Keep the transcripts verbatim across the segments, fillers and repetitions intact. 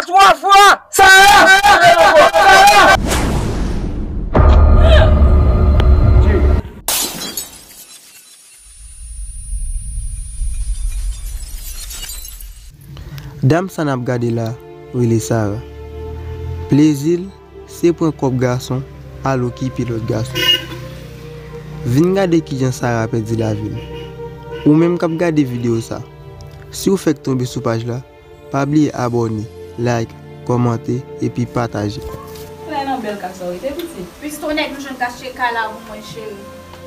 Twa fwa! Sara! Sara! Dam sa n ap gade la rele Sara. Plezi l se pran kòb gason al okipe lòt gason. Vin gade kijan Sara pèdi lavi l. Ou menm k ap gade videyo sa, si w fèk tonbe sou paj la, pa bliye abòne, like, kòmante epi pataje. Lè nan bèl kay sa w rete, pitit. Pitit, on nèg m jwenn k achte kay la pou mwen, cheri.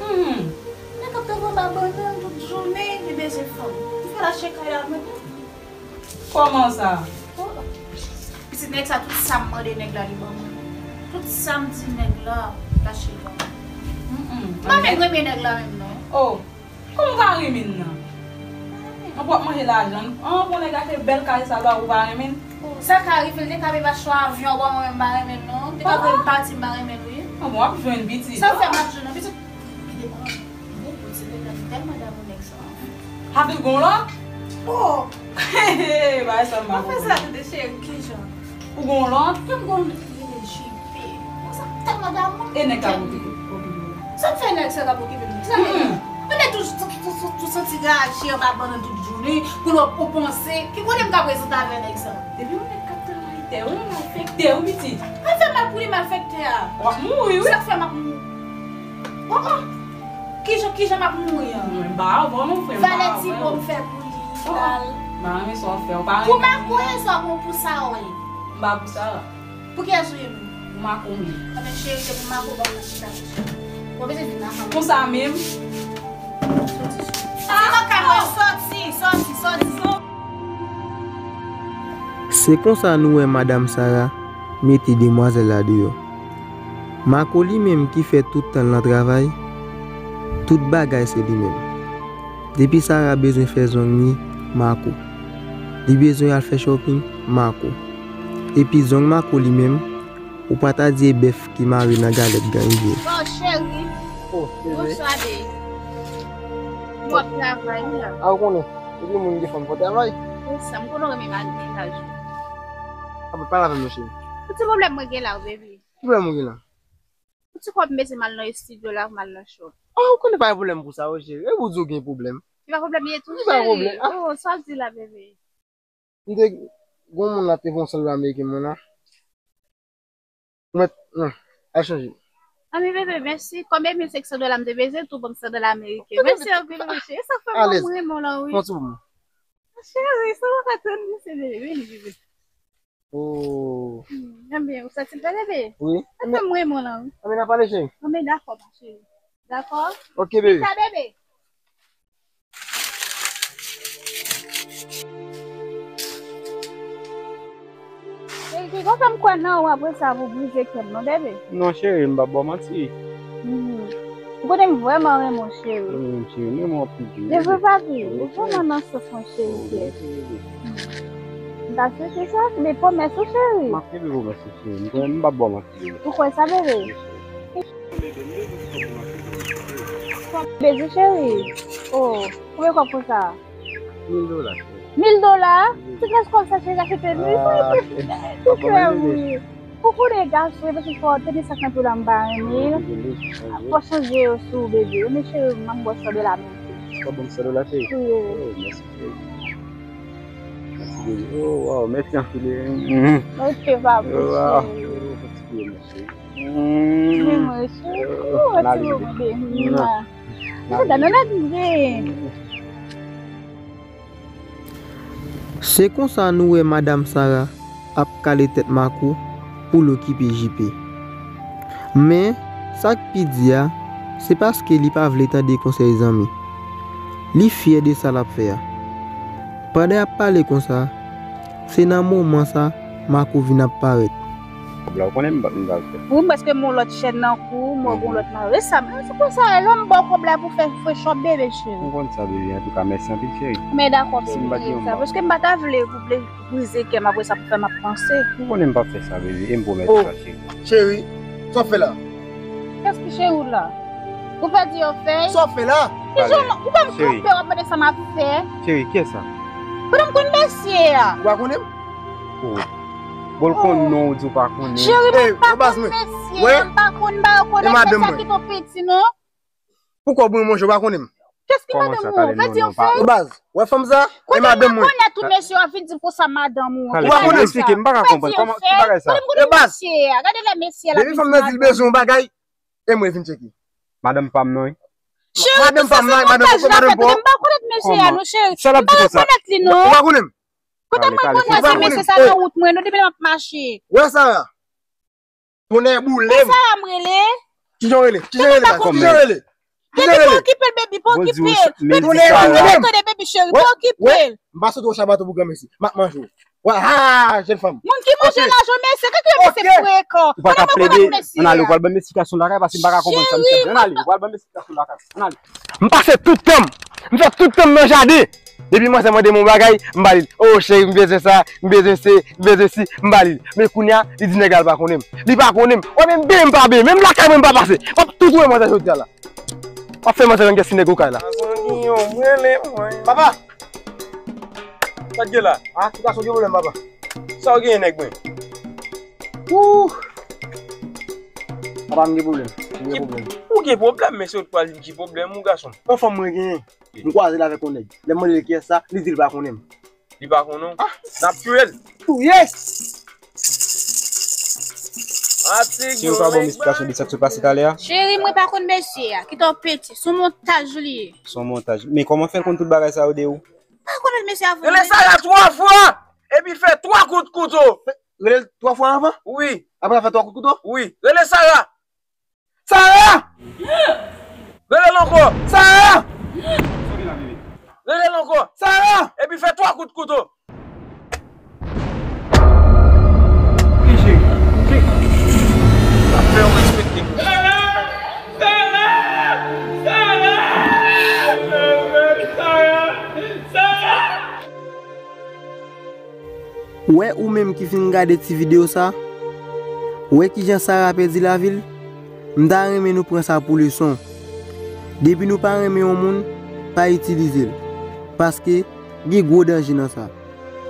Hmm. Nèg ap tankou babannann tout jounen, li bezwen fanm. M fè l achte kay la mwen. Kòman sa? Oh. Pitit, nèg sa, tout sa m mande nèg la, li ban mwen. Tout sa m di nèg la, l achte l ban mwen. Mm, mm. M pa menm renmen nèg la menm, non. Oh. Kòman w pa renmen l nan? An, w ap manje lajan l. An, pou nèg achte bèl kay sa ba ou, ou pa renmen l? Sa ka rive, l te ka menm achte yon avyon ba mwen, m pa renmen l non. L te ka voye m pati, m pa renmen l wi. An bon, w ap jwenn pitit. Sa fè m ap jwenn pitit. Li devan, li devan, se nèg la, m tèlman damou nèg sa. Ape gon lòt? Oh! Bagay sa m pa konprann. Mwen fè sa tande cheri, kijan? Ou gon lòt? Kèm gon lòt ki rele J P. Mwen sa tèlman damou. E nèg k ap okipe, okipe w la? Sa m fè nèg sa k ap okipe m? Kisa m fè? Mwen nèg tou, tou, tou, tou, tou santi raje anba bannann tout jounen, pou l wè ou panse. Ki kote m ka prezante avè nèg sa? Depi yon nèg k ap travay tè, ou malfektè, ou pitit. Mwen fè mal pou li malfektè a. W ap mouri, wi. Sa k fè m ap mouri? Oh, oh. Kijan, kijan m ap mouri an? Mwen pa avè w non, frè m, m pa avè w. Valè ti bon m fè pou li, oh, oh, l al. M pa renmen sa w fè, w pa renmen. Pou Marco, e sa bon pou sa, wi. M pa pou sa. Pou kiyès ou ye menm? Pou Marco m ye. Anben cheri, se pou Marco ba w chita pou cheri. Ou pa bezwen vin nan fanm. Konsa menm. Soti, soti. Ah, nan kay mwen, soti, soti, soti. Se konsa nou wè madanm Sara mete demwazèl la deyò. Marco li menm ki fè tout tan l nan travay, tout bagay se li menm. Depi Sara bezwen fè zong li, Marco. Li bezwen al fè shopping, Marco. Epi zong Marco li menm, ou pa ta di e bèf ki mare nan galèt ganyen. Bon, cheri. Oh, bebe. Bonswa, babe. Mwen ap travay wi la. A, ou konnen. Epi moun gen fanm fò travay. Konsa, m konnen w renmen m ak menaj ou. A, pa pale avè m non, cheri. Ki ti pwoblèm mwen gen la, bebe? Ki pwoblèm ou gen la? Ou ti kòb m bezwen m al nan estidyo la, m al nan shop. Oh, ou konnen pa gen pwoblèm pou sa, wi, cheri. E pou di w gen pwoblèm. Se pa pwoblèm li ye tou, cheri. Se pa pwoblèm. Ah. Oh, sa w di la, bebe? M te, gon moun la te fè yon sandal ameriken mwen la. Ou mèt, non, al chanje. Anben, bebe, mèsi. Konbyen mil senk san dola m te bezwen tou pou m sandal ameriken? Mèsi anpil, wi, cheri. E sa k fè m renmen w lan, wi. Fè yon ti moman. Cheri, sa w pa tann, mèsi, bebe. Vini, bebe. Oh. Hmm, anben, ou santi l bèl, bebe? Wi. Sa fè m renmen w lan, wi. Anben, n a pale, cheri. Anben, dakò, ma cheri. Dakò? Ok, bebe. Sa, bebe. Cheri, ki konsa m kwè nan ou, apre sa, pou brize kè m, non, bebe? Non, cheri, m p ap ba w manti. Hmm. Ou konnen m vrèman renmen w, cheri. Mwen menm, cheri, m renmen w anpil tou. Se vre, papi. Ou vrèman nan sans mwen, cheri. Oh, mèsi, bebe. M ta swete sa, se de pwomès ou, cheri. M ap kenbe pwomès ou, cheri. M konnen m p ap ba w manti, bebe. Ou kwè sa, bebe? Wi, cheri. Bebe, cheri. Oh, konbyen kòb konsa? Mil dola, cheri. Mil dola? Wi. Se gras kòb sa, cheri, ka chete nou. Ah, cheri. Ou kwè, wi. Ou konnen gason, e pase fò tande sa k nan pye w la, m pa renmen. Wi, wi, wi. Fò chanje yo sou ou, bebe. Men cheri, m ap ba w san dola menm. Ou ap ban m san dola, cheri? Wi, wi. Oh, mèsi, cheri. Mèsi, bebe. Oh, wow, mèsi anpil, wi. Mhm. Ok, papi, cheri. Oh, wow. Oh, mèsi, cheri. Mm. Men mwen, cheri. Oh, oh, ti bobo, bebe. Mwa. Mwen gade nan lavi, bebe. Se konsa nou wè madanm Sara ap kale tèt Marco pou l okipe J P. Men, sa k pi di a, se paske li pa vle tande konsèy zanmi. Li fyè de sa l ap fè a. Pandan y ap pale konsa, se nan moman sa, Marco vin ap parèt. Kòb la, ou konnen m pa, m pa fè. Wi, m prèske m yon lòt chèn nan kou, m wè gon lòt mari. E sa, men se konsa, e lè m ba w kòb la pou fè fresh up, bebe cheri. M konn sa, bebe, antouka, mèsi anpil, cheri. Men dakò, bebe, e sa, paske m pa ta vle, vle brize kè m, apre sa, pou fè m ap panse. Ou konnen m p ap fè sa, bebe, e m pwomèt ou sa, cheri. Oh, cheri, sa w fè la? Kiyès ki cheri w la? Ou pèdi yon fèy? Sa w fè la? Kijan ou pa m kanpe w ap mande sa m ap fè? Cheri, kiyès sa? Pandan m konn mesye a. Ou pa konnen m? Oh. Bon, l konn non, ou di w pa konnen. Cheri, mwen pa konn mesye, mwen pa konn, m pa rekonèt mesye a ki twò piti, non. Poukò w bouyi manje, w pa konnen m? Kèske madanm ou? Vle di yon fèy? E baz, wè fanm sa? E madanm mwen. Kote m rekonèt ou mesye w ap vin di m konsa madanm ou? Ou pa konnen? Esplike m, m pa ka konprann. Kòman, ki bagay sa? Kote m konnen mesye a? Gade lè mesye a la vin di madanm. Depi fanm nan di l bezwen yon bagay, e mwen vin tcheke. Madanm pa m non, wi. Cheri, madanm pa m non, madanm pa m, madanm pa m. M pa rekonèt mesye a non, cheri. M pa rekonèt li non. Ou pa konnen m? Kote m rekonèt se mesye sa nan wout mwen non, depi lè m ap mache. Wè sa. Tonnè boule m. Sa a m rele. Kijan w rele? Kijan w rele, baz? Kijan w rele? Kijan w rele? Baby, pa okipe l, baby, pa okipe l. Tonnè boule m. Tande, baby, cheri, pa okipe l. M pa sot w chabato pou granmesi. M ap manje w. Wa, ha, jèn fanm. Moun ki manje lajan mesye, kèk yo mesye frekan. Ou pa ka plede, ann ale, ou pral ban m esplikasyon lakay, paske m pa ka konprann sa misye ap di. Ann ale, ou pral ban m esplikasyon lakay. Ann ale. M pase tout tan m, m fè tout tan m nan jaden. Depi manzè mande m yon bagay, m ba li l. Oh, cheri, m bezwen sa, m bezwen se, m bezwen si, m ba li l. Men kounye a, li di nèg la l pa konnen m. Li pa konnen m. Wè, menm benyen m pa benyen, menm lakay mwen m pa pase. M ap tou touye manzè jodi a la. M ap fè manzè nan kès ti nèg okay la. Zangi yo, m rele mwen. Papa! Sa k gen la? Ah, ti gason gen pwoblèm, papa. Sa w genyen, nèg mwen? Ouh! Papa, m gen pwoblèm. M gen pwoblèm. Ou gen pwoblèm, men se ou t pral di m ki pwoblèm ou, gason. Yon fanm mwen genyen. M kwaze l avèk yon nèg. Lè m mande l kiyès sa, li di l pa konnen m. Li pa konnen w? Ah! N ap touye l. Touye! Si w ka ban m esplikasyon de sa k sot pase talè a? Cheri, mwen pa konn mesye a. Kite w pete. Se yon montaj li ye. Se yon montaj. Men kòman fè l konn tout bagay sa yo de ou? Pa konn mesye a vre. Rele Sara twa fwa, epi fè twa kout kouto. Rele l twa fwa anvan? Wi. Apre l fè twa kout kouto? Wi. Rele Sara. Sara! Rele l ankò. Sara! Rele l ankò. Sara! Epi fè twa kout kouto. Wi, cheri. Cheri. Sa fè yon respekte. Sara! Sara! Sara! Sara! Wè ou menm ki fin gade ti videyo sa, wè kijan Sara pèdi lavi l, m ta renmen nou pran sa pou leson. Depi nou pa renmen yon moun, pa itilize l, paske gen gwo danje nan sa.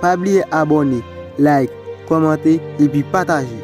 Pa bliye abòne, like, kòmante epi pataje.